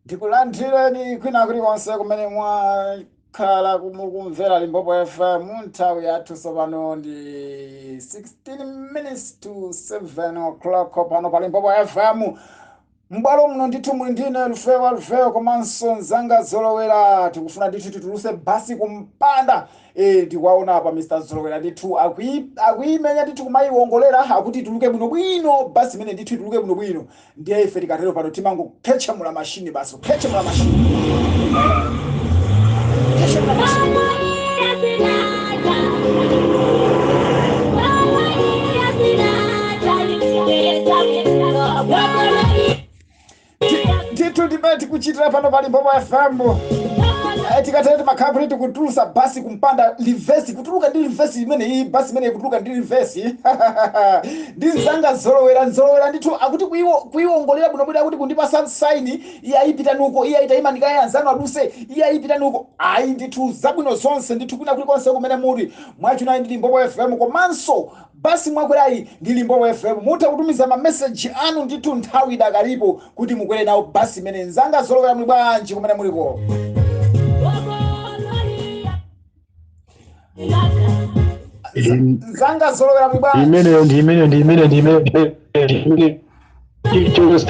Ndikulandireni kwina kulikonse kumene mwakhala mukumvera Limpopo FM. Nthawi yathu tsopano ndi 16 minutes to 7 o'clock pano pa Limpopo FM. M'bwalo muno ndithu muli ndine Lufewa Lufewa komanso mzanga Zolowera. Tikufuna ndithu tituluse basi kumpanda. Ndikuwaona apa Mr. Zolowera ndithu akuyimenya ndithu kumayiwongolera, akuti ituluke bwinobwino basi imene ndithu ituluke bwinobwino. Ndiye ife tikatero pano timangokhechemula mashini basi, kukhechemula mashini. Khechemula mashini. Ndithu ndimene tikuchitira pano pa Limpopo FM. Tikatero timakhala kuti tikutulusa basi kumpanda reverse, kutuluka ndi reverse imene iyi basi imene ikutuluka ndi reverse. Ndi mzanga Zolowera, Nzolowera ndithu akuti kuiwongolera bwinobwino, akuti kundipasa saini, iye ayipita nuko, iye ayitayima ndikaye anzanu aduse, iye ayipita nuko. Ayi ndithu zabwino zonse ndithu kwina kulikonse kumene muli mwachunayi ndi Limpopo FM, komanso basi mwakwerayi ndi Limpopo FM. Mutha kutumiza ma message anu ndithu nthawi idakalipo kuti mukwere nawo basi imene. Nzanga Zolowera, muli bwanji kumene muliko? Nzanga Zolowera, muli bwanji? Imeneyo ndi imeneyo ndi imeneyo ndi imeneyo ndi imeneyo. Chilichonse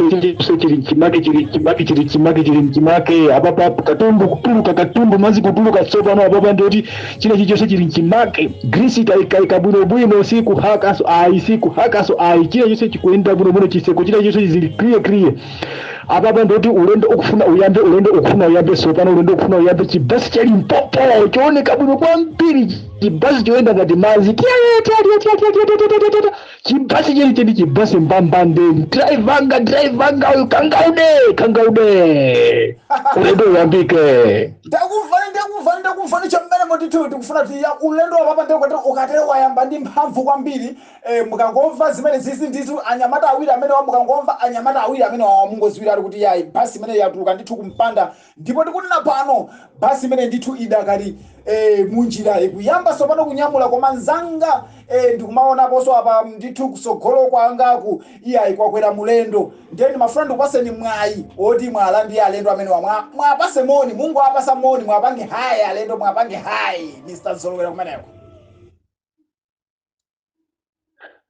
chili chimake, chili chimake, chili chimake, chili chimake. Apapa katundu kutuluka, katundu mazi kutuluka tsopano. Apapa ndoti china chilichonse chili chimake. Grisi ikaika bwinobwino, sikuhakaso ayi, sikuhakaso ayi. China chonse chikuyenda bwinobwino, chiseko china chonse zili clear clear. Apapa ndoti ulendo ukufuna uyambe, ulendo ukufuna uyambe tsopano, ulendo ukufuna uyambe. Chibasi cha Limpopo chooneka bwino kwambiri, chibasi choyenda ngati mazi. Chibasi chenicheni, chibasi mbambande. Driver anga, driver anga uyu, kangaude, kangaude, ulendo uyambike. Ndakumvani, ndakumvani, ndakumvani chamene ndithu. Tikufuna ti ulendo wapapa ndiye ukatero wayamba ndi mphamvu kwambiri. Mukangomva zimene zizi ndithu anyamata awiri amene wa, mukangomva anyamata awiri amene wa mungoziwira ali kuti yayi basi imene yatuluka ndithu kumpanda. Ndipo tikunena pano basi imene ndithu idakali munjira ikuyamba tsopano kunyamula. Koma nzanga, ndikumaonaponso apa ndithu kusogolo kwangaku iyayi kwakwera mulendo. Ndiye ndimafuna ndikupaseni mwayi oti mwalandire alendo amene wa mwapase moni, Mungu apasa moni, mwapange hi alendo, mwapange hi Mr. Zolowera kumeneko.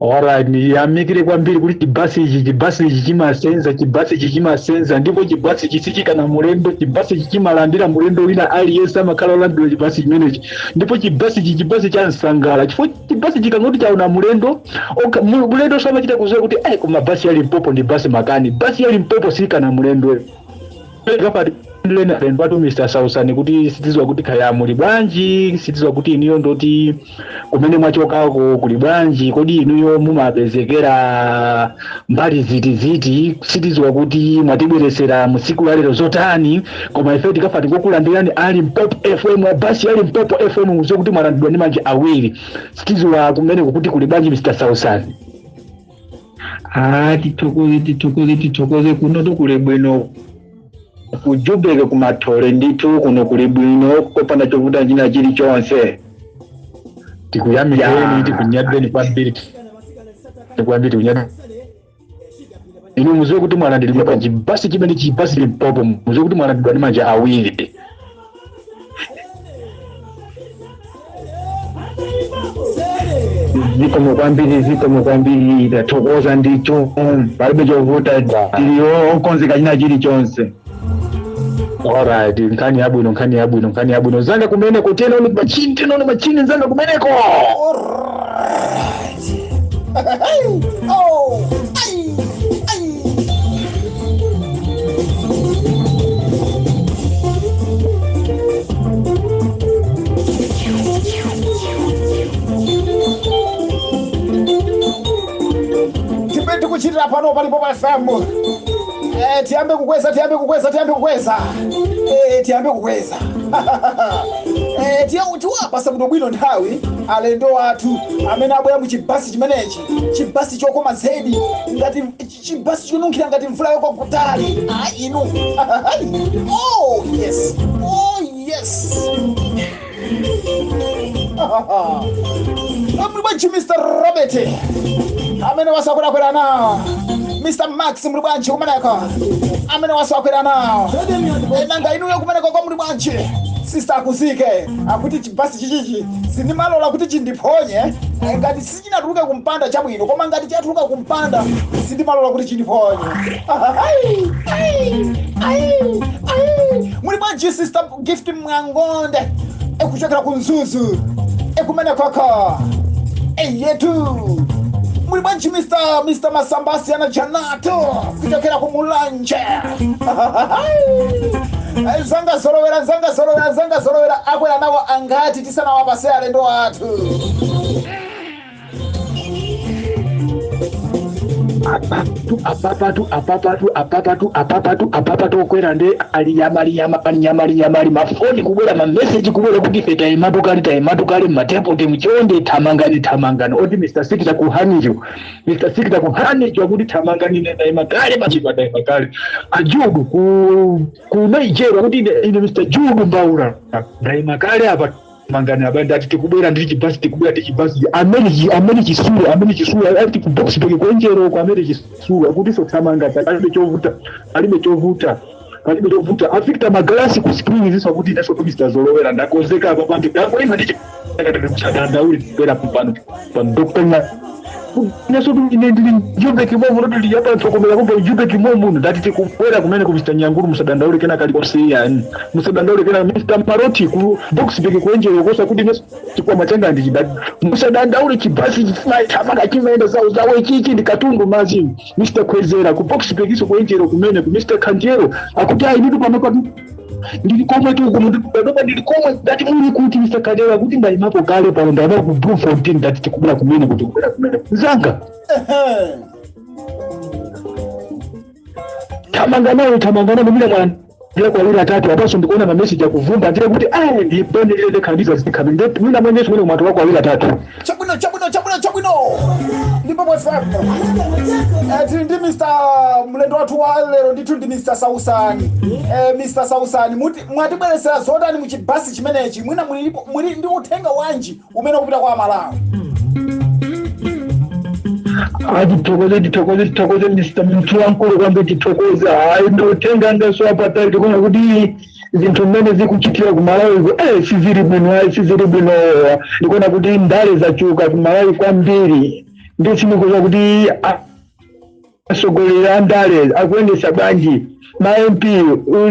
Alright, ndiyamikire kwambiri kuti chibasi ichi, chibasi ichi chimasenza, chibasi ichi chimasenza, ndipo chibasi ichi sichikana mulendo, chibasi ichi chimalandira mulendo wina aliyense amakhala olandira chibasi chimenechi. Ndipo chibasi ichi, chibasi cha msangala, chifukwa chibasi chikangoti chaona mulendo, mulendo samachita kuziwa kuti ayi, koma basi ya Limpopo ndi basi makani, basi ya Limpopo sikana mulendo. Kapati lena alendo atu Mr. Sausani, kuti sitizwa kuti khaya muli bwanji, sitizwa kuti inuyo ndoti kumene mwachokako kuli bwanji, kodi inuyo mumapezekera mbali ziti ziti, sitizwa kuti mwatibweresera musiku la lero zotani. Koma ife tikafa tikukulandirani a Limpopo FM, basi ya Limpopo FM, muziwe kuti mwalandidwa ndi manja awiri. Sitizwa kumene kuti kuli bwanji Mr. Sausani. Tithokoze, tithokoze, tithokoze. Kuno tukuli bwino kujubeke kumathole ndithu, kuno kuli bwino kopanda chovuta china chilichonse. Tikuyamikeni, tikunyadeni kwambiri, kwambiri tikunyadeni. Inu muziwe kuti mwalandiridwa pa chibasi chimene chibasi Limpopo, muziwe kuti mwalandiridwa ndi manja awiri. Zikomo kwambiri, zikomo kwambiri, tathokoza ndithu, palibe chovuta, tiliyo okonzeka china chilichonse. Alright, nkhani yabwino, nkhani yabwino, nkhani yabwino. Zanga kumeneko, tenoni machini, tenoni machini, nzanga kumeneko. Alright. Oh, ai, ai. Timbe tikuchitira pano pa Limpopo FM. Tiyambe kukweza, tiyambe kukweza, tiyambe kukweza. Tiyambe kukweza. Tiwapasa bwinobwino nthawi alendo athu amene abwera mu chibasi chimenechi, chibasi chokoma zedi ngati chibasi chonunkhira ngati mvula yogwa kutali. Inu. Oh yes, oh yes. Muli bwanji Mr. Robert amene wasakwerakwera na Mr Max, muli bwanji kumeneko? Amene wasakwera nawo. Nanga inuyo kumeneko kwa muli bwanji? Sister akuzike akuti chibasi chichichi sindimalola kuti chindiphonye. Ngati sichinatuluke kumpanda chabwino, koma ngati chatuluka kumpanda sindimalola kuti chindiphonye. Ai, ai, ai, ai. Muli bwanji Sister Gift Mwangonde ekuchokera ku Mzuzu ekumenekoko eyetu? Muli bwanji Mr Masambasi ana Janato kuchokera ku Mulanje? Zanga zolowera, zanga zolowera, zanga zolowera. Akwera nawo angati tisanawapase alendo athu? Apapatu, apapatu, apapatu, apapatu, apapatu, apapatu, okwera nde ali yamali yamali yamali yamali. Mafoni kubwera, mameseji kubwera kuti ife tayimatu kale, tayimatu kale mmatepo muchonde, thamangani, thamangani. Oti Mr Sikita kuhanicho, Mr Sikita kuhanicho akuti thamangani, ine ndayima kale pachipa, ndayima kale. Ajudu ku Nigeria kuti ine Mr Judu Mbaura ndayima kale apa, mangani apa. Ndati tikubwera ndiri chibasi, tikubwera ndi chibasi. Amene chisulu, amene chisulu ati ku box peke kwenjero kwa amene chisulu akuti so thamanga, palibe chovuta, palibe chovuta, palibe chovuta. Afikita magalasi ku screen ziso akuti inaso Mr Zolowera ndakonzeka apa panti ndakuima ndi chadandauli kubwera pano pano. Dr. Nya naso ine ndili Jubek momu ndoti ndiyapa ntsokomera kumva Jubek momu. Ndati tikubwera kumene ku Mr Nyanguru, musadandaule kena kalikonse yani, musadandaule kena. Mr Maroti ku box peke kwenjero kosa kuti neso chikwama changa ndichidati musadandaule, chibasi chimaithamanga chimaenda zawo zawo, ichichi ndi katundu mazi. Mr Kwezera ku box pekiso kwenjero kumene ku Mr Kanjero akuti ayi nditu pano pano ndili komwe tuku panopa ndili komwe. Ndati muli kuti Mr Kanjero? Akuti ndayimapo kale pano, ndayimapo ku Bloemfontein. Ndati tikubwera kumene kuti tikubwera kumene zanga. Thamanga nawe, thamanga nawe mina mwana ndira kwa wili atatu apaso ndikuona mameseji akuvumba ndire kuti ayi ndipone lile ndekhandiza zikhabe nde mwina mwenyeso mwene kumatu wako awiri atatu. Chabwino, chabwino, chabwino, chabwino. Ndipo FM tili ndi Mr mlendo wathu wa lero ndithu ndi Mr Sausani. Mr Sausani, muti mwatibweresera zotani muchibasi chimenechi? Mwina mulipo muli ndi uthenga wanji umene ukupita kwa Amalawi? Atithokoze, tithokoze, tithokoze Mr muthu wankulu kwambe, tithokoze. Hayi ndotenga ngaso apatali tikuona kuti zinthu mmene zikuchitika ku Malawi sizili bwino, ayi sizili bwino. Ndikuona kuti ndale zachuka ku Malawi kwambiri, ndi sindikuza kuti atsogoleri a ndale akuyendesa bwanji ma MP.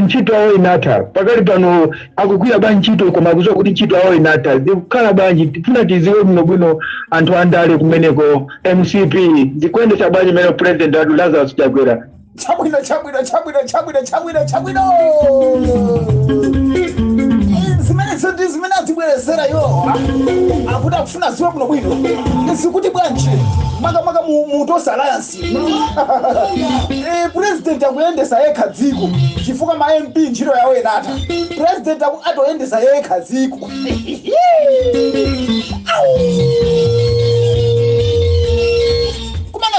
Ntchito yawo inatha, pakali pano akugwira bwanji ntchito koma akuziwa kuti ntchito yawo inatha? Zikukhala bwanji? Tifuna tiziwe bwino bwino anthu a ndale kumeneko, MCP zikuyendesa bwanji mmene president wathu Lazarus Chakwera? Chabwino, chabwino, chabwino, chabwino, chabwino, chabwino. Zimenezo ndi zimene atibweresera iwowa, akuti akufuna ziwe bwino bwino zikuti bwanji makamaka mu Tonse Alliance. President akuyendesa yekha dziko chifukwa ma MP ntchito yawo inatha. President atoyendesa yekha dziko. Au! Kumene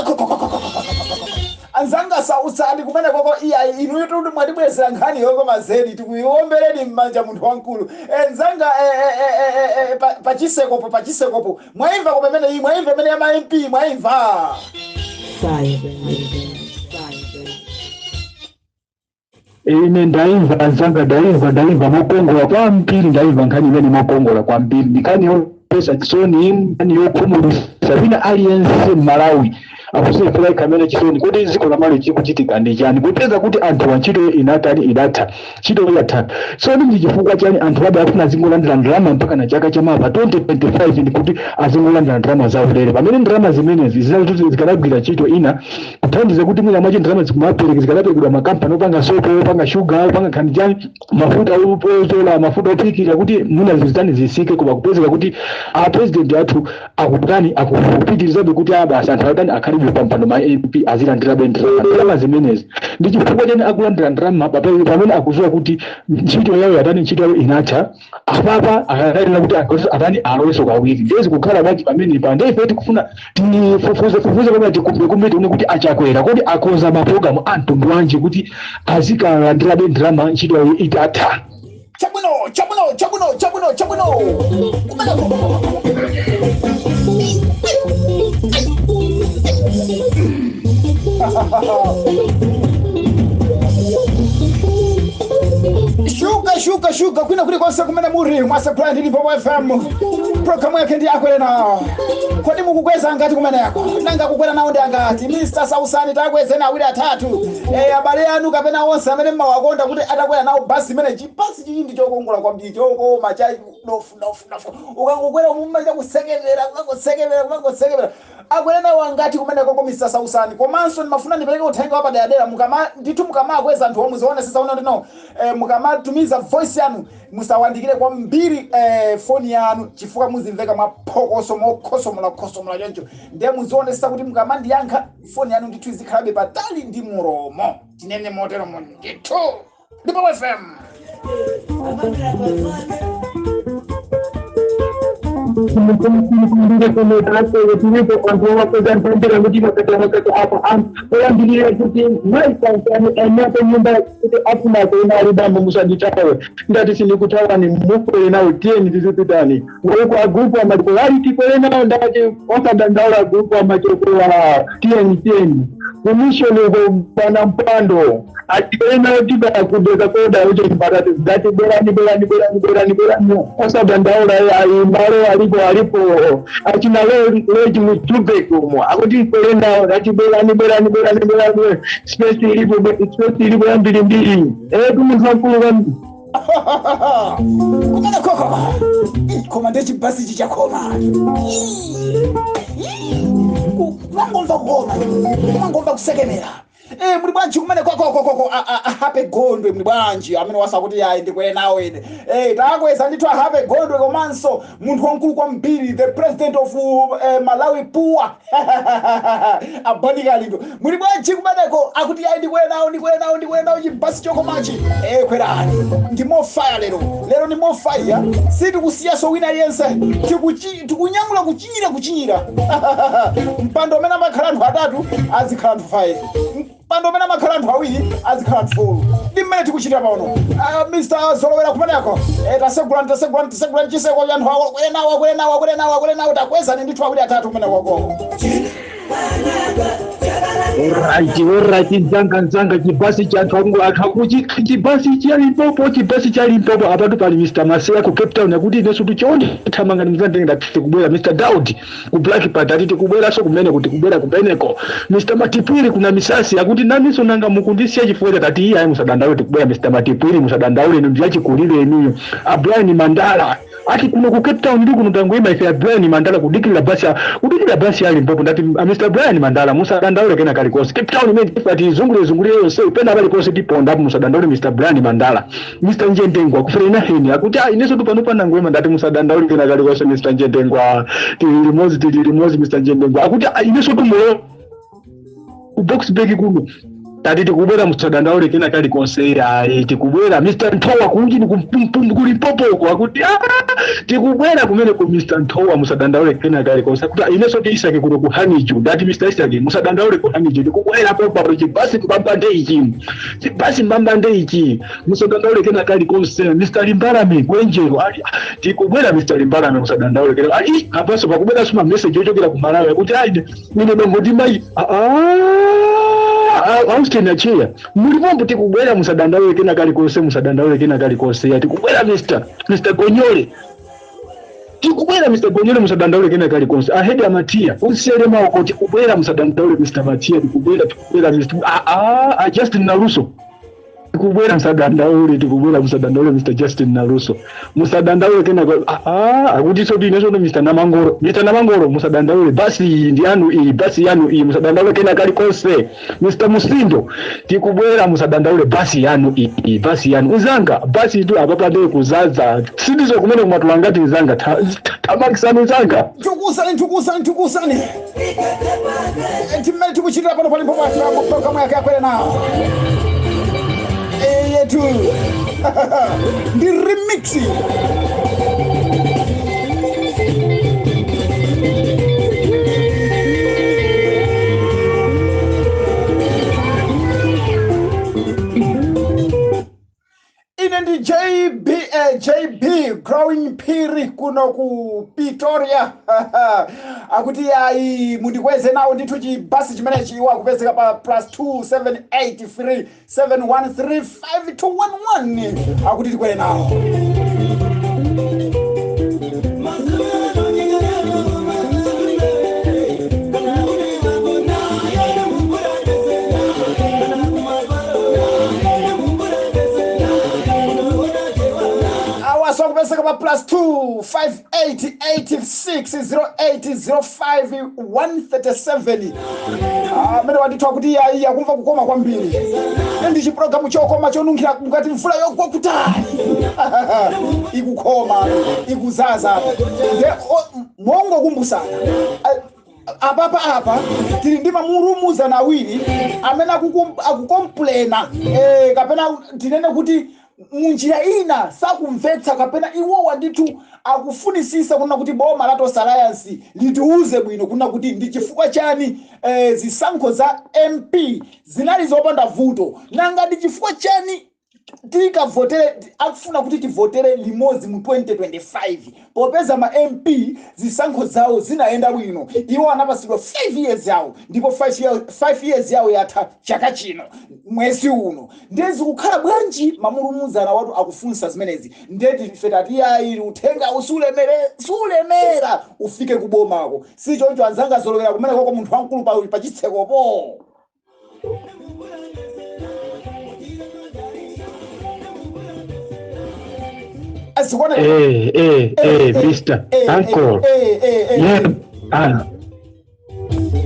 anzanga Sausani kumene koko, iya inu tuti mwatibwezera nkhani yoko mazeni, tikuiombereni m'manja munthu wamkulu. Nzanga pachisekopo, pachisekopo mwaimva koma imene iyi mwaimva imene ya ma MP mwaimva? Fire, fire, fire. Ine ndaimva anzanga, ndaimva, ndaimva mokongola kwambiri, ndaimva nkhani imene mokongola kwambiri. Ndi nkhani yopesa chisoni, nkhani yokhumudwitsa wina aliyense m'Malawi akusefera kamene chisoni kuti dziko la Malawi chikuchitika ndi chani, kupeza kuti anthu antchito inatani, idatha, ntchito yatha. So ndi chifukwa chani anthu abe afuna azingolandira ndalama mpaka na chaka chamapa 2025, ndi kuti azingolandira ndalama zaulere pamene ndalama zimenezi zikanagwira ntchito ina kuthandiza kuti mwina mwache ndalama zikumapereka zikanaperekedwa makampani opanga sopo, opanga shuga, opanga nkhani chani, mafuta ozola, mafuta ophikira, kuti mwina zitani zisike. Koma kupezeka kuti a president athu akutani, akupitirizabe kuti abasi anthu atani akhalibe pampando, ma MP azilandirabe ndalama. Ndalama zimenezi ndi chifukwa chani akulandira ndalama pamene akuziwa kuti ntchito yawo yatani, ntchito yawo inatha? Apapa akadanena kuti atani aloweso kawiri, ndezi kukhala bwanji pamene pa ndife tikufuna tifufuze fufuze pamene tikumbe kumbe tione kuti achakwera kuti akonza mapulogalamu a mtundu wanji kuti azikalandirabe ndalama ntchito yawo itatha. Chabwino, chabwino, chabwino, chabwino, chabwino. Kumene Shuga shuga shuga kwina kulikonse kumene muli mwasakula ndi Limpopo FM, programu yake ndi Akwere Nawo. Kodi mukukweza ngati kumeneko? Nanga kukwera nawo ndi angati? Mr Sausani, takwezeni awiri atatu, abale anu kapena onse amene mmawakonda kuti atakwera nawo basi imene. Chibasi chichi ndi chokongola kwambiri, chokoma, cha nofu nofu nofu. Ukangokwera mumacha kusekerera, kumangosekerera, kumangosekerera. Akwere nawo angati kumeneko ko, Mr Sausani? Komanso ndimafuna ndipereke uthenga wapaderadera. Mukama ndithu mukamakweza anthu omwe zione sisaona ndino, mukamatumiza voice yanu musawandikire kwambiri foni yanu, chifukwa muzimveka mwa phokoso, mokhosomola khosomola choncho. Ndiye muzionesa kuti mukamandiyankha foni yanu ndithu izikhalabe patali ndi mulomo, tinene motero mu ndithu. Limpopo FM. Tilipo anthu owakweza mpembera kuti makata apa oyambirira kuti maisansani anako nyumba kuti afuna kuona ali bambo, musanditawe, ndati sindikutawani, mukwere nawo, tiyeni tizipitani uko. Agrupu amachoko ali tikwere nawo, ndati osadandaula, agrupu amachokowa, tiyeni tiyeni kumishoni uko. Bwana Mpando atikwere nawo, tiba kudeka koda ucho mbatati, ndati bwerani bwerani bwerani bwerani bwerani, osadandaula ayi, malo alipo alipo. Achina leji mujubek umo akuti kwere nawo, ndati bwerani bwerani bwerani bwerani, space ilipo, space ilipo yambiri mbiri etu munthu wankulu kwambiri. Kumene koko koma ndiye chibasi ichi chakoma, kumangomva kukoma, kumangomva kusekemera. Muli bwanji kumene kokokokoko? Ahape Gondwe, muli bwanji? Amene wasakuti ayi ndikwere nawo ine, takweza ndithu Ahape Gondwe, komanso munthu wamkulu kwambiri, the president of Malawi Poor, Abonikalindo, muli bwanji kumeneko? Akuti ayi ndikwere nawo, ndikwere nawo, ndikwere nawo chibasi chokomachi. Kwerani, ndi mofaya lero, lero ndi mofaya, sitikusiyaso wina aliyense. Tikunyamula kuchinyira kuchinyira. Mpando umene amakhala anthu atatu azikhala anthu 5, mpando umene amakhala anthu awiri azikhala anthu 4. Ndi mmene tikuchitira pano. Mr Zolowera kumeneko, tasegulani, tasegulani, tasegulani chiseko cha anthu awo. Akwere nawo, akwere nawo, akwere nawo, akwere nawo. Takwezani ndithu awiri atatu kumene kwakoko. Alright, alright, nzanga nzanga, chibasi cha anthu angu akuchi chibasi cha Limpopo, chibasi cha Limpopo. Apatu pali Mr Maseya ku Cape Town akuti ineso tuchonde thamanga ndimzandenge tikubwera. Mr Daud ku Black Party ati tikubweranso kumene kuti kubwera kumeneko. Mr Matipwiri kuna misasi akuti naniso nanga mukundisiya chifukwa tati iye ayi musadandaule, tikubwera. Mr Matipwiri, musadandaule, inu ndiyachikulire inuyo. A Brian Mandala ati kuno ku Cape Town ndi kuno tangoima ife a Brian Mandala kudikirira basi, kudikirira basi ya Limpopo. Ndati a Mr Brian Mandala, musadandaule kena kalikonse, Cape Town imene tifati zungulire zungulire yonse pena paliponse tiponda apo, musadandaule Mr Brian Mandala. Mr Njendengwa kufrena heni akuti ah ineso tupano panangoima, ndati musadandaule kena kalikonse Mr Njendengwa, tili limodzi, tili limodzi. Mr Njendengwa akuti ah ineso tumoyo ku Boksburg kuno, tati tikubwera, musadandaule kena kalikonse, ayi tikubwera. Mr Nthowa kunjini kulimpopoko akuti ah tikubwera kumene ku Mr Nthowa, musadandaule kena kalikonse. Akuti ah, ineso ti Isaki kuno ku Haniju, ndati Mr Isaki, musadandaule, ku Haniju tikubwera popapo. Chibasi mbambande ichi, chibasi mbambande ichi, musadandaule kena kalikonse. Mr Limbalame Gwenjero ali tikubwera, Mr Limbalame, musadandaule kena ali apaso pakubwera suma message yochokera ku Malawi akuti ayi ine bambo ndi mayi Austin Acheya mulipompo, tikubwera, musadandaule kena kalikonse, musadandaule kena kalikonse, ya tikubwera. Mr Gonyole tikubwera, Mr Gonyole, musadandaule kena kalikonse. Ahedi Amatia unsele mauko tikubwera, musadandaule Mr Matia, tikubwera, tikubwera. Mr Justin Naluso tikubwera, musadandaule, tikubwera, musadandaule Mr Justin Naluso, musadandaule kena akuti so tineso Mr Namangoro, Mr Namangoro, musadandaule, basi iyi ndi yanu iyi, basi yanu iyi, musadandaule kena kalikonse. Mr Musindo tikubwera, musadandaule, basi yanu iyi, basi yanu nzanga, basi tu apapa ndiye kuzaza sindizo kumene kumatula ngati nzanga tamakisani nzanga. Tukusani, tukusani, tukusani timene tikuchitira pano pa Limpopo FM, programu yake Yakwere Nawo yetu ndi remix. Ine Ine ndi JB, JB Growing Phiri kuno ku Pretoria. Akuti ayi, mundikweze nawo ndithu chibasi chimenechi. Iwo akupezeka pa +27837135211. Akuti tikwere nawo. Awaso akupezeka pa +258860805 137. Amene wandithu akuti ayi, akumva kukoma kwambiri ndi chipulogalamu chokoma chonunkhira ngati mvula yogwa kutali, ikukhoma, ikuzaza. Nde mongokumbusana, apapa apa tili ndi mamulumuzana awiri amene akukomplena, kapena tinene kuti munjira ina sakumvetsa, kapena iwowa ndithu akufunisisa kunena kuti boma la Tonse Alliance litiuze bwino kunena kuti ndi chifukwa chani zisankho za MP zinali zopanda vuto, nanga ndi chifukwa chani tikavotere, akufuna kuti tivotere limodzi mu 2025, popeza ma MP zisankho zawo zinayenda bwino. Iwo anapasidwa 5 years yawo, ndipo 5 years yawo yatha chaka chino mwezi uno. Ndiye zikukhala bwanji? Mamulumuzana watu akufunsa zimenezi. Ndiye ife tati ayi, uthenga sulemera ufike kubomako, si choncho anzanga? Zolowera kumene koko munthu wamkulu pa chitsekopo. Azikuona. Mr. Uncle. Yeah. Ah,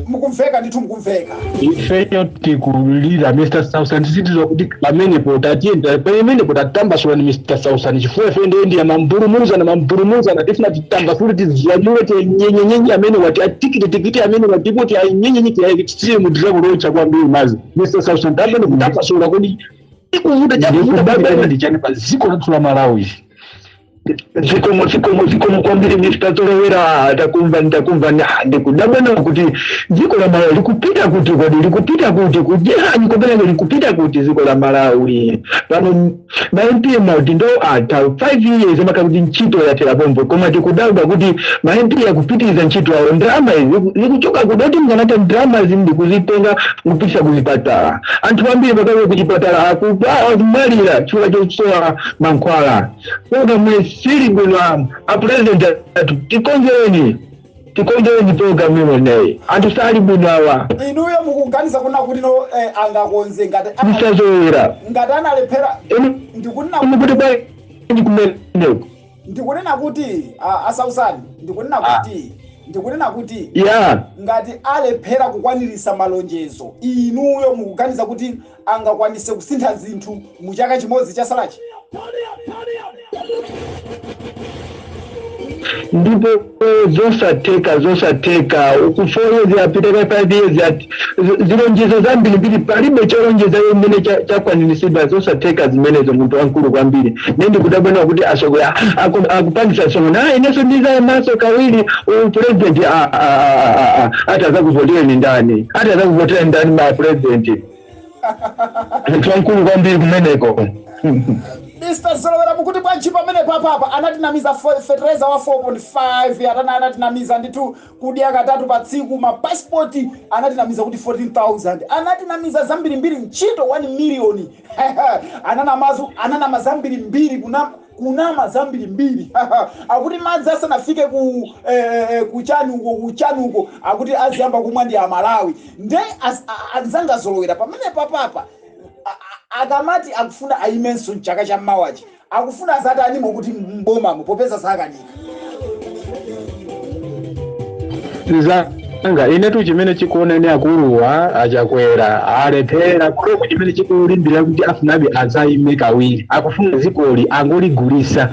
Mukumveka ndithu, mukumveka. Ifeyo tikulira, Mr. Sausan, tisitizo kuti pamenepo tatiyenda pamenepo tatambasula ni Mr. Sausan, chifukwa ife ndiye ndiye mambulumuzana mambulumuzana, tifuna titambasule, tizwanyule, tinyenyenyenye amene wati atikiti tikiti amene wati kuti ainyenyenye tisiye mudira kulocha kwambiri mazi. Mr. Sausan, tamene kutambasula kuti ikuvuta chakuvuta Ndikudabwa ndi chani pa dziko lathu la Malawi? Zikomo, zikomo, zikomo kwambiri, Mr. Zolowera. Takumva, ndakumva. Ndikudabwana kuti dziko la Malawi likupita kuti? Kodi likupita kuti? Kujehani kumeneko likupita kuti dziko la Malawi? Pano ma MP maudindo atha 5 years, amakhala kuti ntchito yathera pompo, koma tikudabwa kuti ma MP akupitiriza ntchito yawo. Ndalama izi zikuchoka kuti? Mkanata ndalama izi ndikuzitenga kupitisa kuzipatala. Anthu ambiri pakale kuchipatala akumwalira chifukwa chosowa mankhwala. Koma mwe sili bwino. A president athu, tikonzereni, tikonzereni program imeneyi, anthu sali bwino awa. Inuyo mukuganiza kuna kuti no angakonze ngati Msazowera. ngati analephera? Ndikunena Mukuti bwanji kumeneko? Ndikunena kuti asausani, ndikunena kuti, ndikunena kuti ngati alephera kukwanirisa malonjezo, inuyo mukuganiza kuti angakwanise kusintha zinthu mu chaka chimodzi chasalachi? Ndipo zosatheka, zosatheka. Ku 4 years apita ka 5 years ati zilonjezo zambirimbiri, palibe cholonjeza imene chakwaniritsidwa. Zosatheka zimenezo, munthu wamkulu kwambiri. Ne ndikudabwana kuti asogolera akupangisa songo na inenso ndizayemaso kawiri president. Ati azakuvotereni ndani? Ati azakuvotereni ndani ma president? Munthu wamkulu kwambiri kumeneko. Mr. Zolowera, mukuti bwanji pamene papapa? Anatinamiza fertilizer wa 4.5, atana anatinamiza ndithu kudya katatu pa tsiku, mapasipoti anatinamiza kuti 14,000, anatinamiza zambirimbiri, ntchito 1 million ananamazu, ananama zambirimbiri, kunama zambirimbiri. Akuti madzi asanafike ku kuchani uko, kuchani uko, akuti aziyamba kumwa ndi Amalawi. Nde anzanga Zolowera, pamene papapa akamati akufuna ayimenso mchaka cha mmawachi, akufuna azati animo kuti mbomamo, popeza sakanika? Zanga inetu chimene chikuoneni, akuluwa achakwera alephera kuloko, chimene chikulimbira kuti afunabe azayime kawiri, akufuna zikoli angoligulisa,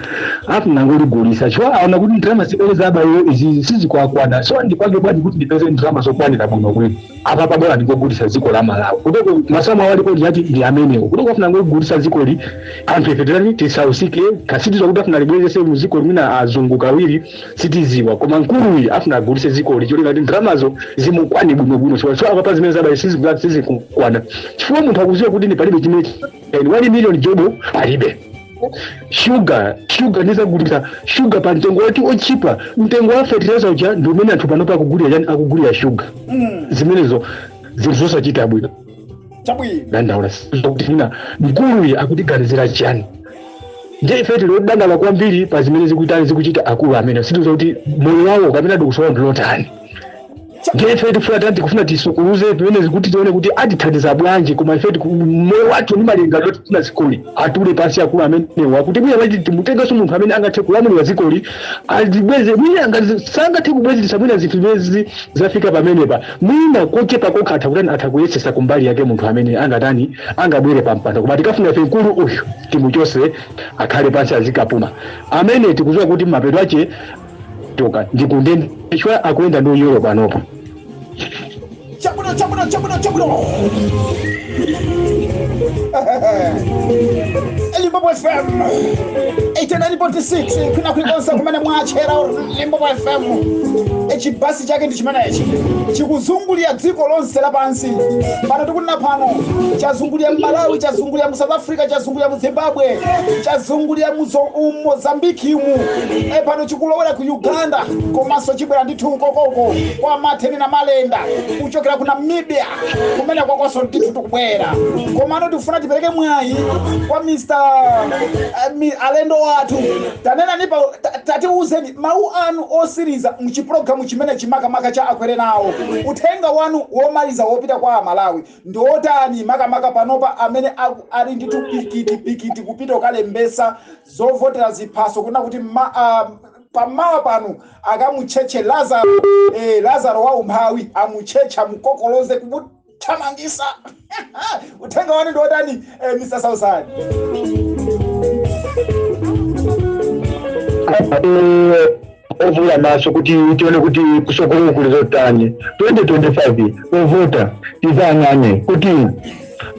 afuna angoligulisa chifukwa aona kuti ndalama zimene zabayo izi sizikwakwana. So ndipange bwanji kuti ndipeze ndalama zokwanira bwino bwino? Apa pabwera ndingogulisa dziko la Malawi kutoko, masamu awaliko ndiyati ndi amenewo kutoko, afuna angogulisa dzikoli, anthu ife titani? Tisausike. Kasitiza kuti afuna libwerese mu dziko limene azungu kawiri, sitiziwa, koma mkuluyi afuna agulise dzikoli cholinga kuti ndalamazo zimukwane bwinobwino. So apa pa zimene zabayi sizikukwana, chifukwa munthu akuziwa kuti ndi palibe chimene 1 million job palibe. Shuga ndizagulitsa shuga pa mtengo wati ochipa. Mtengo wa fertilizer uja ndi umene anthu panopa akugulira chani, akugulira shuga. Zimenezo zinthu zosachita bwino. Chabwino. Dandaula kuti mwina mkuluyi akutiganizira chani. Ndiye ife tili odandaula kwambiri pa zimene zikuitani, zikuchita akulu amene sitiuza kuti moyo wawo kapena dikusowa ndilotani. Ndiye ife tifuna tani, tikufuna tisukuluze pamene zikuti tione kuti atithandiza bwanji. Koma ife moyo wathu ndi malingaliro tifuna zikoli atule pansi akulu amenewa, kuti mwina pachi timutengenso munthu amene angathe kulamulira zikoli, azibweze. Mwina sangathe kubwezeretsa mwina zinthu zimene zafika pamenepa, mwina kochepa kokha atha kutani, atha kuyesesa kumbali yake munthu amene angatani, angabwere pampando. Koma tikafuna ife mkulu uyu timuchose, akhale pansi azikapuma, amene tikuziwa kuti mapeto ache toka ndikundendechwa akuyenda ndi unyolo panopo. Chabwino, chabwino, chabwino, chabwino. Limpopo FM 89.6, kwina kulikonse kumene mwachera Limpopo FM, chibasi chake ndi chimenechi, chikuzungulira dziko lonse lapansi. Pano tikunena pano chazungulira Malawi, chazungulira mu South Africa, chazungulira mu Zimbabwe, chazungulira mu Mozambiki umu. Pano chikulowera ku Uganda, komanso chibwera ndithu ukokoko kwa Matheni na Malenda kuchokera ku Namibia, kumene kwakonso ndithu tikubwera. Komano tikufuna tipereke mwayi kwa Mr alendo athu. Tanena nipa, tatiuzeni mawu anu osiriza mchipulogalamu chimene chimakamaka cha Akwere Nawo. Uthenga wanu womaliza wopita kwa Amalawi ndi otani, makamaka panopa amene ali ndithu pikiti pikiti kupita kukalembesa zovotera ziphaso, kuna kuti pamawa pano akamutchetche Lazaro, Lazaro wa umphawi, amutchetcha mukokoloze kumuthamangisa? Uthenga wanu ndi otani, Mr Sausani? Ovula maso kuti tione kuti kusokolo kuli zotani 2025. Ovota tizang'ane kuti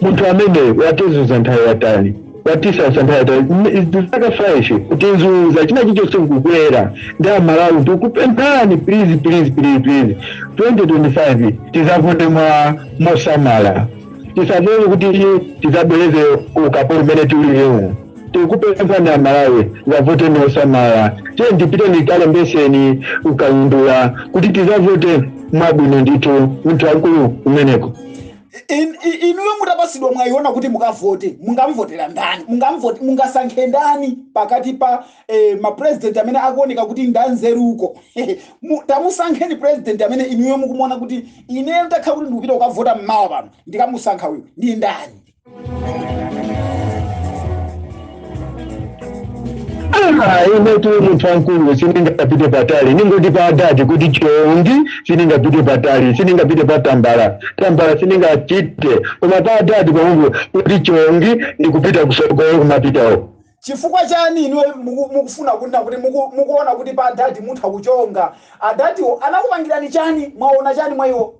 munthu amene watizunza nthawi yatali, watisasa nthawi yatali, zaka 5 kutizunza, china chichonse nkukwera. Ndi Amalawi tikupemphani, please, please, please, please, 2025 tizavote mwa mosamala, tisavote kuti tizabwereze ukapolo umene tiulirewu. Tikupemphani Amalawi, zavote mosamala. Tiye ndipite ndikalembeseni ukayundula kuti tizavote mwabwino ndithu munthu akulu kumeneko. Inuyo mutapasidwa mwayiona kuti mukavote, mungamvotera ndani? Mungamvote, mungasankhe ndani pakati pa mapresident amene akuoneka kuti ndanzeruko? Tamusankheni president amene inuyo mukumuona kuti ineyo ndakhala kuti ndikupita kukavota mmawa pano, ndikamusankha uyu, ndi ndani? Ah, ine tu munthu wankulu sindingapite patali, ningoti pa adadi kuti chongi. Sindingapite patali, sindingapite pa tambala, tambala sindingachite, koma pa adadi pamwe kuti chongi, ndikupita kusogolo kumapitawo. Chifukwa chani inuyo mukufuna kunena kuti mukuona kuti pa adadi mutha kuchonga? Adadiwo anakupangirani chani? Mwaona chani mwa iwo?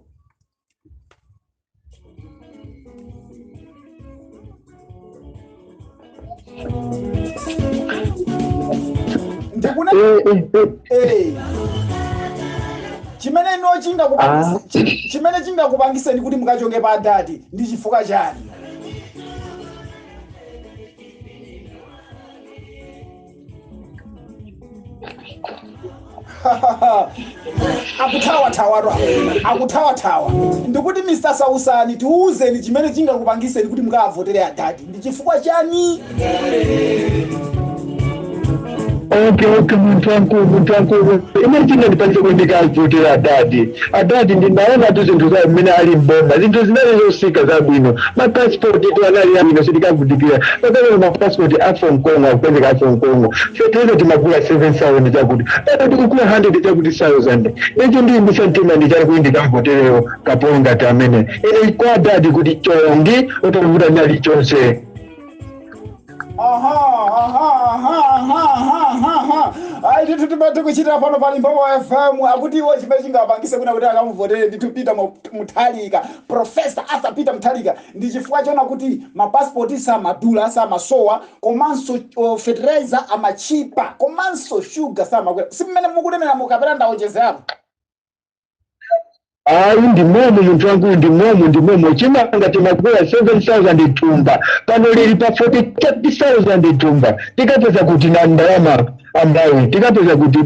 Ndikuna chimene ino chimene chingakupangiseni kuti mukachonge pa adadi ndi chifukwa chani? Akuthawathawa, akuthawathawa. Ndikuti Mr Sausani, tiuzeni chimene chingakupangiseni kuti mukavotere adadi ndi chifukwa chani? Okay, munthu wankulu, munthu wankulu, ine chingandipangise kuti ndikavotera adadi, adadi ndinaona tu zinthu za mmene ali mboma, zinthu zinali zosika zabwino. Mapasipoti tu anali abwino, sitikavutikira pakale. Mapasipoti a Hong Kong akupezeka a Hong Kong. Fetereza timagula 7000 chakuti, pano tikugula 100 chakuti 1000. Icho ndiyimisa mtima ndichali kuti ndikavotereyo kapolo ngati amene. Ine kwa adadi kuti chongi, otavuta nyali chonse. Aha. Ayi ndithu, timati kuchitira pano pa Limpopo FM. Akuti iwo chimene chingapangise kuna kuti akamuvotere ndithu Peter Mutharika, Professor Arthur Peter Mutharika, ndi chifukwa chona kuti mapasipoti samadula, samasowa, komanso fertilizer amachipa, komanso sugar samakwera. Si mmene mukunenera mukapera ndawonjezerapo? Ayi, ndi momo munthu wankulu, ndi momo, ndi momo. Chimanga timagula 7000 thumba, pano lili pa 40,000 thumba. Tikapeza kuti na ndalama ambawi? Tikapeza kuti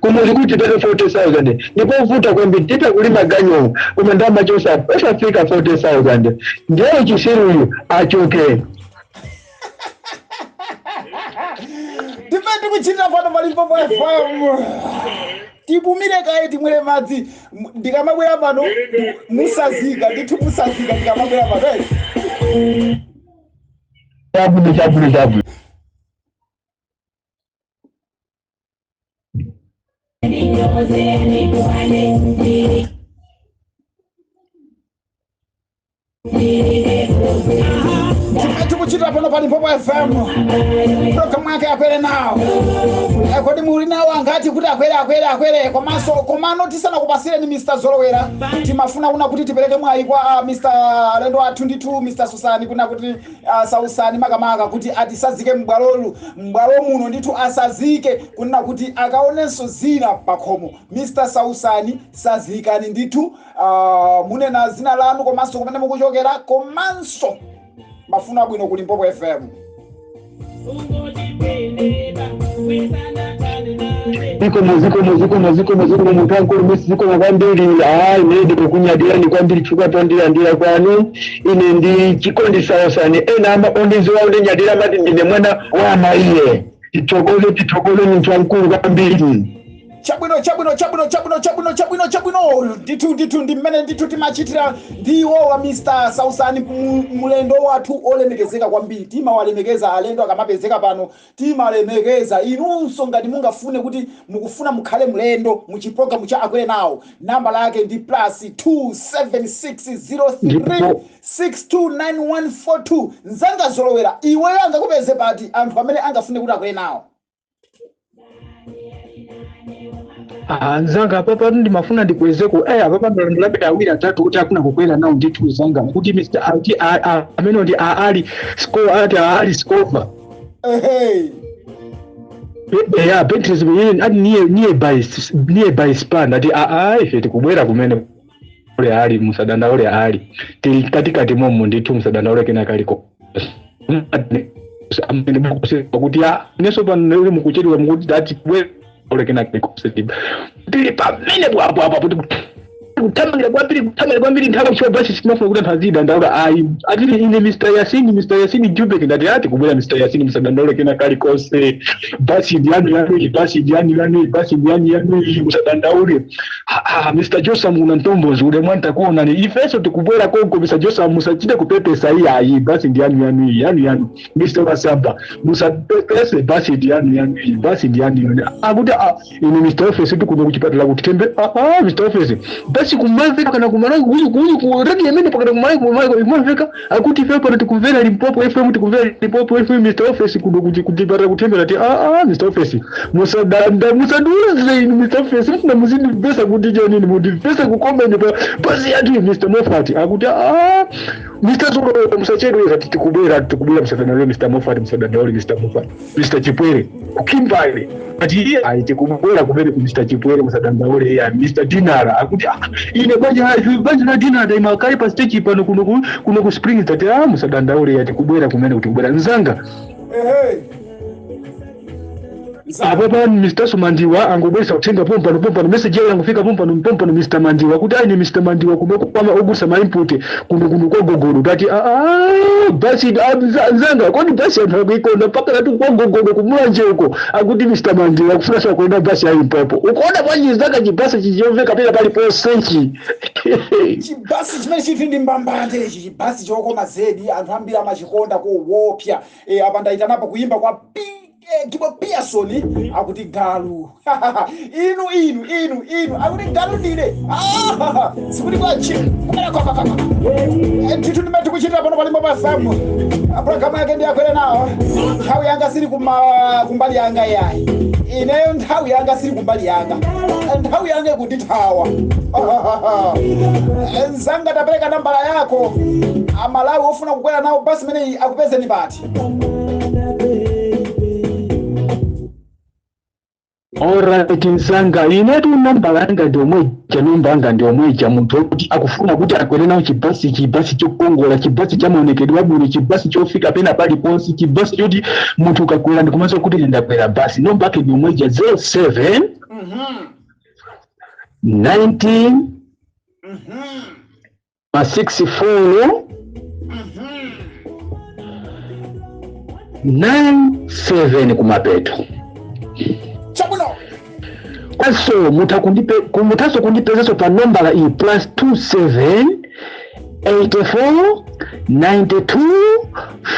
kumuzi kuti peze 40,000 ndikovuta kwambiri. Titakulima ganyo koma ndalama chosa osafika 40,000. Ndiye chisiruyu achoke. Timene tikuchitira pano pa Limpopo FM, tipumire kaye, timwere madzi. Ndikamabwera pano musazika ndithu, musazika ndikamabwera pano, eh. Chabwino, chabwino, chabwino. Timene tikuchitira pano pa Limpopo FM, programu yake Akwere Nawo. Kodi muli nawo angati kuti akwere, akwere, akwere? Komanso komano tisanakupasireni Mr Zolowera, timafuna kuna kuti tipereke mwayi kwa Mr alendo athu ndithu, Mr Susani, kuna kuti Sausani makamaka, kuti atisazike m'bwalolu, m'bwalo muno ndithu, asazike kunena kuti akaonenso zina pakhomo. Mr Sausani, sazikani ndithu. Munena zina lanu komanso kumene mukuchokera, komanso mafuno abwino ku Limpopo FM. Zikomo, zikomo, zikomo, zikomo, zikomo munthu wankulu misi, zikomo kwambiri. Ayi, ine ndikukunyadirani kwambiri chifukwa tondilandira kwanu. Ine ndi Chikondi Sausani, ena ama ondiziwa ondinyadira amati ndine mwana wa amaiye. Tithokoze, tithokoze munthu wankulu kwambiri. Chabwino, chabwino, chabwino, chabwino, chabwino, chabwino, chabwino ndithu. Ndithu ndi mmene ndithu timachitira ndi iwowa Mr Sausani, mulendo wathu olemekezeka kwambiri. Timawalemekeza alendo akamapezeka pano, timalemekeza. Inunso ngati mungafune kuti mukufuna mukhale mlendo muchipulogalamu cha Akwere Nawo, namba lake ndi plus 27603 Ndipo 629142. Nzanga Zolowera, iweyo angakupeze pati anthu amene angafune kuti akwere nawo? Ah, nzanga, apapa ndimafuna ndikwezeko apapa ndalandirabe awiri atatu kuti akuna kukwera nawo ndithu nzanga, kuti Mr ati amene ndi a Ali Sco, ati a Ali Scova. Ehe. Ya Beatrice yeye ati nearby span, ati a a ife tikubwera kumene ule ali, musadandaule ali, tili katikati momo ndithu, musadandaule kena kaliko amene kuti a neso pano uli mukuchedwa mukuti ati bwera ule kena kaliko, tili pamene bwapo apo kuti kuthamangira kwambiri, kuthamangira kwambiri nthawi kuchiwa basi. Simafuna kuti anthu azidandaula ayi. Atili ine Mr Yasini, Mr Yasini Jubek, ndati ati kubwera Mr Yasini, musadandaule kena kalikonse, basi ndi yanu yanu, basi ndi yanu yanu, basi ndi yanu yanu, musadandaule. Ah, Mr Josam una ntombozi ule mwanta kuonani, ifeso tikubwera konko. Mr Josam, musachite kupepesa iyi ayi, basi ndi yanu yanu iyi, yanu yanu. Mr Masamba, musapepese, basi ndi yanu yanu iyi, basi ndi yanu yanu. Akuti ah, ine Mr Office tikuno kuchipatala kuti tembe. Ah, ah, Mr Office, basi kumamveka kana kumalawi kuzi kuzi ku radio imene pakana kumalawi kumalawi kumamveka, akuti ife pano tikumvera Limpopo FM, tikumvera Limpopo FM. Mr Office kuno kuti kuchipatala kutembera ti ah, ah, Mr Office, musadanda, musaduze inu Mr Office, mfuna muzindipesa kuti chanini, mundipese kukomeni pa basi yathu. Mr Moffat akuti ah, Mr Zolo, musachedweza, tikubwera, tikubwera, musadandaule Mr Moffat, musadandaule Mr Moffat. Mr Chipwere kukimbale ati iye ayi, tikubwera kumene ku Mr Chipwere, musadandaule iya. Mr Dinara akuti ah, ine banja la Dinara imakali pa stage pano kuno ku Springs, tati ah, musadandaule iya, tikubwera kumene kuti kubwera nzanga. Ehe. Apo pa Mr Sumandiwa angobwesa uthenga pompano pompano, message yawo yangofika pompano pompano. Mr Mandiwa kuti aine Mr Mandiwa kumeko kwama ogusa ma input kuno kuno kwa Gogodo, tati ah, ah, basi ah, nzanga, kodi basi anthu akuikonda mpaka nati kwa Gogodo kumulanje uko? Akuti Mr Mandiwa akufuna sa kuenda basi ya Limpopo. Ukuona bwanji nzanga, chibasi chichomveka pena paliponse? Chibasi chimene chiti ndi mbambande ichi, chibasi chokoma zedi, anthu ambiri amachikonda kuwopya. Apa ndayitanapo kuimba kwa P, Gibo Pearson, akuti galu inu inu inu inu, akuti galu ndine. Ah, sikuti kwachi kumene kwa kwa kwa ndithu ndimene tikuchitira pano pa Limpopo FM, programu yake ndi Akwere Nawo. Nthawi yanga sili kumbali yanga yayi, ineyo nthawi yanga sili kumbali yanga, nthawi yanga ikundithawa. Nzanga, tapereka nambala yako, Amalawi ofuna kukwera nawo basi imeneyi akupezeni pati? Alright mzanga, inetu namba yanga ndi omweja, namba yanga ndi omweja. Munthu wokuti akufuna kuti akwere nawo chibasi, chibasi chokongola, chibasi cha maonekedwe abwino, chibasi chofika pena paliponse, chibasi choti munthu ukakwera ndikumaso kuti ine ndakwera basi. Namba yake ndi omweja, 07 19 ma 64 97 kumapeto. Chabwino. Kwaso muthaso kundipezanso pa nambala iyi, plus 27 84 92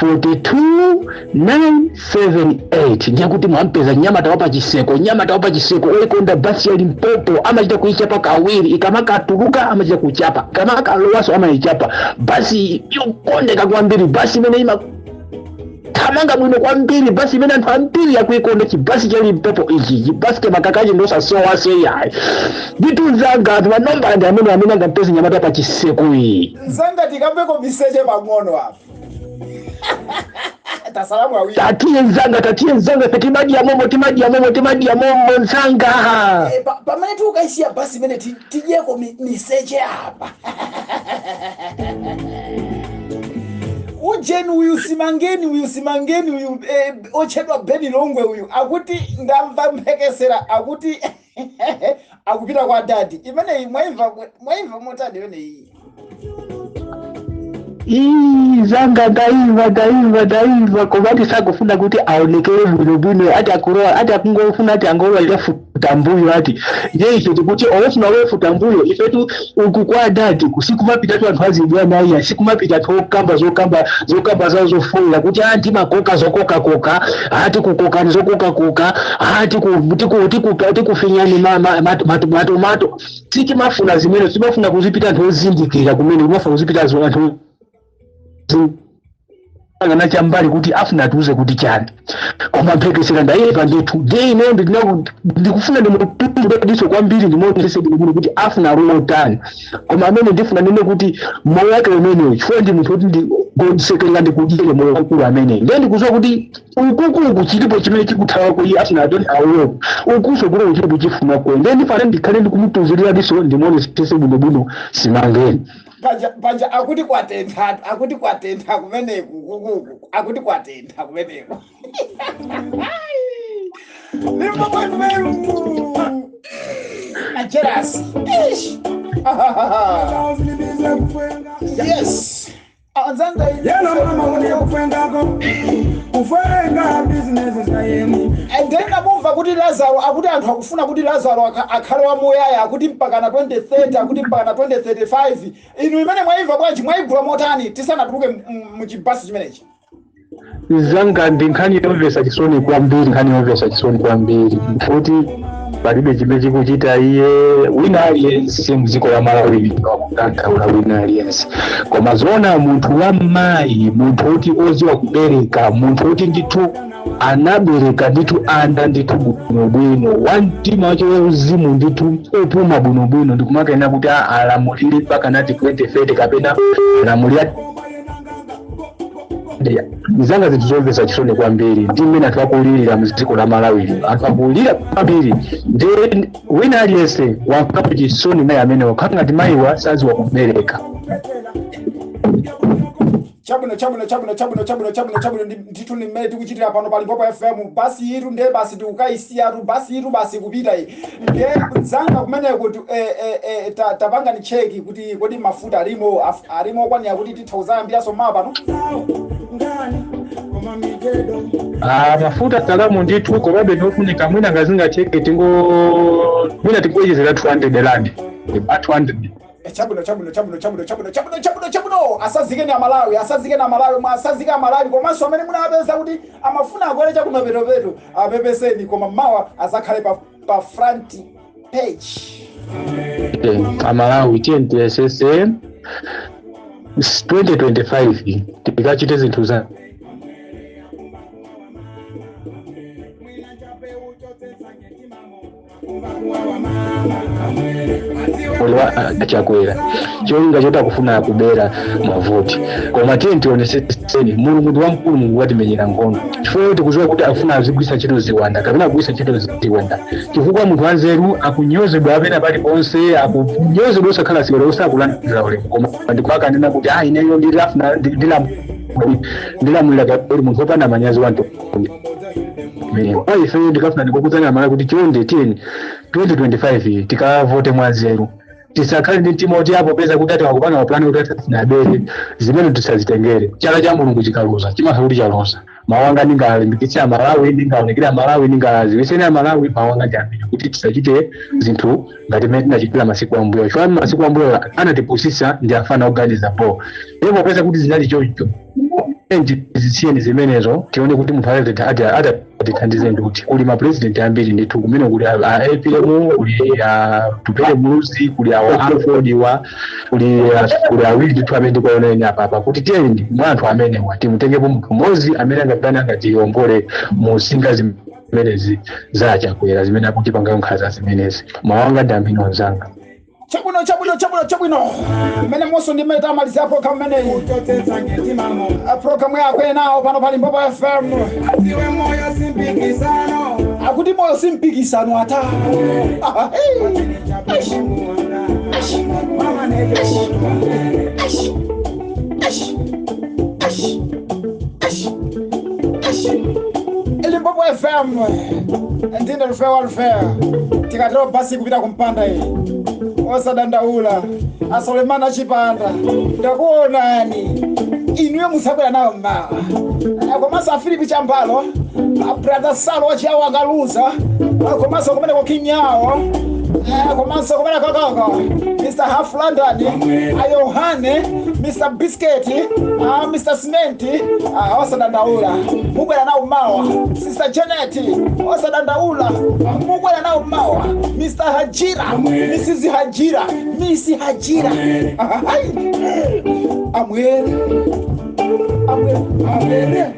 42 978. Ndiye kuti mwampeza nyamata wapa chiseko, nyamata wapa chiseko oikonda basi ya Limpopo. Amachita kuichapa kawiri, ikamakatuluka amachita kuchapa, kamakalowaso amayichapa. Basi yokondeka kwambiri, basi imene ima thamanga bwino kwambiri, basi imene anthu ambiri akuikonda, chibasi cha Limpopo ichi, chibasi chamakakachi ndosasowa seyayi. Nditunzanga anthu, manombala ndi amene angampeze nyamata pa chiseko iyi. Nzanga, tikambeko miseche pang'ono apa, tasalamu awiri. Tatiye nzanga, tatiye nzanga, ife timadya momo, timadya momo, timadya momo nzanga. Pamene tikukaisiya basi imene tidyeko miseche apa. Ujeni uyu, simangeni uyu, simangeni uyu, otchedwa Beni Longwe uyu akuti ndamva mphekesera akuti akupita kwa dadi. Imeneyi mwaimva, mwaimva motani imeneyi? Ii, zanga, ndaimva, ndaimva, ndaimva, koma ati sakufuna kuti aonekere bwinobwino, ati akurowa, ati akungofuna ati angolowa ikafuta mbuyo. Ati ndiye ife tikuti olofuna wefuta mbuyo, ifetu uku kwa dadi kusikumapita anthu azidya iya, sikumapita anthu okamba zokamba zokamba zawo zofoyera kuti ati makoka zokokakoka, ati kukokani zokokakoka, ati tikufinyani matomato. Sitimafuna zimene, timafuna kuzipita anthu ozindikira kumene kumafuna kuzipita anthu angana chambali kuti afuna atiuze kuti chani. Koma mphekesera ndayimva ndithu. Ndiye ine ndikufuna ndimutudiso kwambiri, ndimuonese bwinobwino kuti afuna alotani. Koma amene ndifuna nene kuti moyo wake umenewo, chifukwa ndi munthu kuti ndigonsekerera ndikudyere moyo wakulu amene. Ndiye ndikuziwa kuti ukukuku chilipo chimene chikuthawa kuti afuna atoni awowo, ukuso kuti chilipo chifuna kwe. Ndiye ndifane ndikhale ndikumutuzirira diso, ndimuonesese bwinobwino simangeni. Panja panja akuti kwatentha, akuti kwatentha kumeneku, kukuku akuti kwatentha kumeneku. Limpopo FM Majerasi. Ish. Yes, anzanga. Yena mama une kufwengako kufwenga bizinesi zayeni. And then ndamumva kuti Lazaro akuti anthu akufuna kuti Lazaro akhale wamuyaya, akuti mpaka na 2030, akuti mpaka na 2035. Inu imene mwayimva bwanji? Mwayigula motani tisanatuluke muchibasi chimenechi? Zanga, ndi nkhani yomvetsa chisoni kwambiri, nkhani yomvetsa chisoni kwambiri kuti palibe chimene chikuchita iye. Wina aliyense mdziko la Malawi wakutanthauza wina aliyense, koma zoona munthu wa mayi, munthu woti oziwa kubereka, munthu woti ndithu anabereka ndithu ana ndithu bwinobwino, wa mtima wacho wauzimu ndithu opuma bwinobwino, ndikumakena kuti alamulire mpaka nati 2030 kapena alamulire zanga. Zinthu zomvetsa chisoni kwambiri ndi mmene anthu akulirira mdziko la Malawi lino. Anthu akulira kwambiri, ndi wina aliyense wamvapo chisoni mayi amene wakhala ngati mayiwa saziwa kubereka. Chabwino, chabwino, chabwino, chabwino, chabwino, chabwino, chabwino. Ndithu ni mmene tikuchitira pano pa Limpopo FM. Basi itu ndiye basi tikukayisiyatu basi itu, basi kupita iyi. Ndiye mzanga kumeneko kuti tapanga ni cheki kuti kodi mafuta alimo alimo okwanira kuti titha kuzayambiranso mawa pano? Ngani koma mijedo. Ah, mafuta salamu ndithu, komabe ndiofunika mwina ngazingacheke tingo mwina tingoyezera 200 rand, a 200. Chabwino, chabwino, chabwino, chabwino, chabwino, chabwino, chabwino, chabwino. Asazikeni Amalawi, asazikeni Amalawi, mwasazika Amalawi. Komanso amene munapeza kuti amafuna akwere chakumapetopeto, apepeseni, koma mawa azakhale pa front page. Amalawi, tiyeni 2025 tikachite zinthu za wa Achakwera, cholinga choti akufuna kubera mavoti. Koma tiye tioneseseni, Mulungu ndi wamkulu, Mulungu watimenyera nkhondo, chifukwa tikudziwa kuti akufuna azigwisa ntchito ziwanda kapena kugwisa ntchito ziwanda, chifukwa munthu wanzeru akunyozedwa apena paliponse, akunyozedwa, osakhala siwere, osakulandira ulemu. Koma ndikuakanena kuti ah, ineyo ndilafuna ndilamulira kaperi, munthu wopanda manyazi wantu kwa ife. Ndikafuna ndikukudzani amala kuti chonde tiyeni 2025 tikavote mwanzeru, tisakhale ndi mtima oti apo peza kuti ati wakupanga mapulani kuti atinabere. Zimene tisazitengere. Chala cha Mulungu chikaluza chimakhala kuti chaluza. Mawanga ndingalimbikitse Amalawi, ndingaonekera Amalawi, ndingaziwiseni Amalawi, mawanga ndi amene kuti tisachite zinthu ngati mmene tinachitira masiku ambuyo, chifukwa masiku ambuyo anatipusisa ndi afana oganiza po. Ndipo popeza kuti zinali choncho, zisiyeni zimenezo, tione kuti munthu atatithandize ndikuti kuli mapresident ambiri ndithu kumene kuli a APM, kuli a Tupele Muluzi, kuli awa Alford wa kuli awiri ndithu amene ndikuwaona ine apapa, kuti tiyeni mwa anthu amenewa timutengepo munthu mmodzi amene angapitane angatiwombole mu nsinga zimenezi za Chakwera zimene akutipanga nkhanza zimenezi. Mawanga ndi amene onzanga. Chabwino, chabwino, chabwino, chabwino. Mmene monso ndi mmene tamalizira program imeneyi, program yakwe nawo pano pa Limpopo FM. Aziwe moyo simpikisano. Akuti moyo simpikisano ata. Limpopo FM, ndine Rufewa Rufewa. Tikatero basi kupita kumpanda iyi, osadandaula. Asolemana Chipanda, ndakuonani inuyo, musabwera nayo mmawa. Komanso Afilipi Chambalo, Brother Salo wachiyawo akaluza, komanso kumeneko Kinyawo, komanso kumene kokoko Mr Half London, Ayohane, Mr Biscuit, Mr Cement, osadandaula, mubwera nawo mmawa. Sister Janet, osadandaula, mubwera nawo mmawa. Mr Hajira, Mrs Hajira, Miss Hajira. Ai, amwere, amwere, amwere.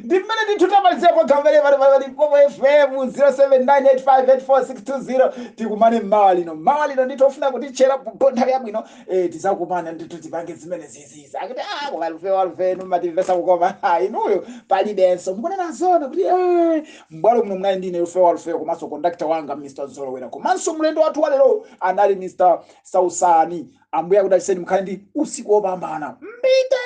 Ndi mmene ndithu tamalizira program imene pali Limpopo FM 0798584620. Tikumane mmawa lino, mmawa lino ndithu ofuna kutichera po nthawi yabwino, tizakumana ndithu, tipange zimene zizizi. Akuti ah, koma Rufewa Rufenu matimvesa kukoma. Ah, inuyo palibenso mukunena zona kuti mbwalo muno munali ndine Rufewa Rufewa, komanso kondakta wanga Mr Zolowera, komanso mlendo wathu walero anali Mr Sausani. Ambuye akudalitseni, mukhale ndi usiku wopambana. Mbite.